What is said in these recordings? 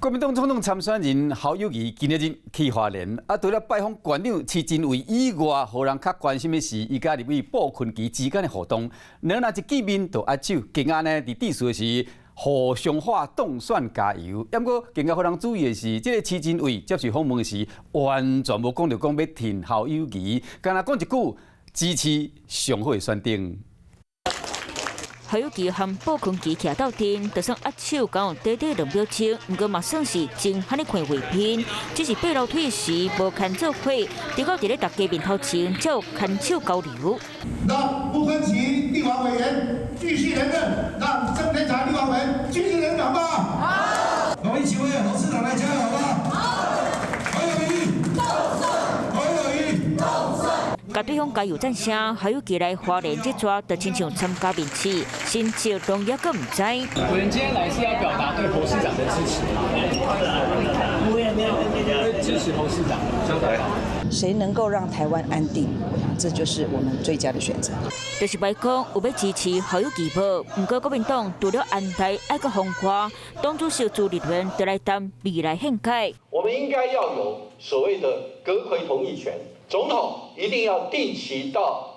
國民黨總統參選人侯友宜今仔日去花蓮，啊，除了拜訪縣長施政偉以外，予人較關心的是，伊佮立委傅崑萁之間的互動。兩人一見面就握手，更加呢，佇致辭時互相喊當選加油。毋過更加予人注意的是，這个施政偉接受訪問時，完全無講著講欲挺侯友宜，干焦講一句支持上好的選擇。侯友宜和傅崑萁徛鬥陣，就算握手，敢有短短2秒鐘，毋過嘛算是真予你看畫面。只是爬樓梯時無牽做伙，直到佇咧大家面頭前才有牽手交流。讓傅崑萁立法委員繼續連任，讓鄭天才立法委員繼續連任，好不好？好。我們一起為侯市長來加油，好不好？好。侯友宜，侯友宜，共對方加油讚聲，侯友宜來花蓮這逝，就親像參加面試，神情攏猶閣毋知。委員今天來是要表達對侯市長的支持嗎？會支持侯市長。誰能夠讓台灣安定？我想這就是我們最佳的選擇。就是白講有欲支持侯友宜無？毋過國民黨除了安排愛閣放話，黨主席朱立倫就來談未來憲改。我們應該要有所謂的閣揆同意權，總統一定要定期到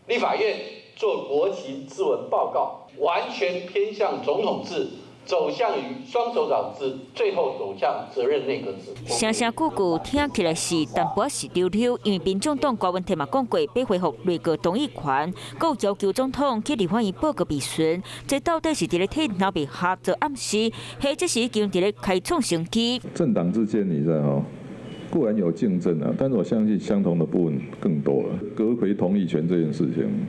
立法院做國情諮文報告，完全偏向總統制，走向於雙首長制，最後走向責任內閣制。聲聲句句聽起來是淡薄仔是溜溜，因為民眾黨郭文泰嘛講過，欲恢復內閣同意權，閣有要求總統去立法院報告備詢，這到底是佇咧替林伯下做暗示，或者是已經佇咧開創先機？政黨之間，你知道固然有競爭啊，但是我相信相同的部分更多了。閣揆同意權這件事情，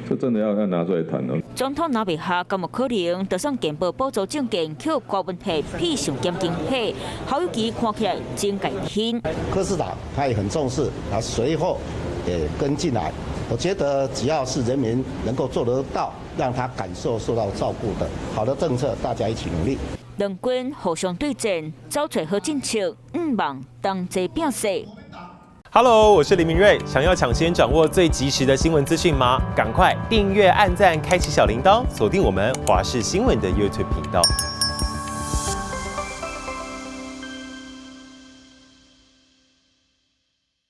這真的要拿出來談了。總統若袂下，敢有可能就算健保補助證件予郭文泰痞上減經費，侯友宜看起來真共挺。柯市長他也很重視，他隨後也跟進來。我覺得只要是人民能夠做得到，讓他感受受到照顧的好的政策，大家一起努力。兩軍互相對戰，走揣好政策，毋望同齊拼勢。 Hello，我是林明瑞。想要搶先掌握最及時的新聞資訊嗎？趕快訂閱、按讚、開啟小鈴鐺，鎖定我們華視新聞的 YouTube 頻道。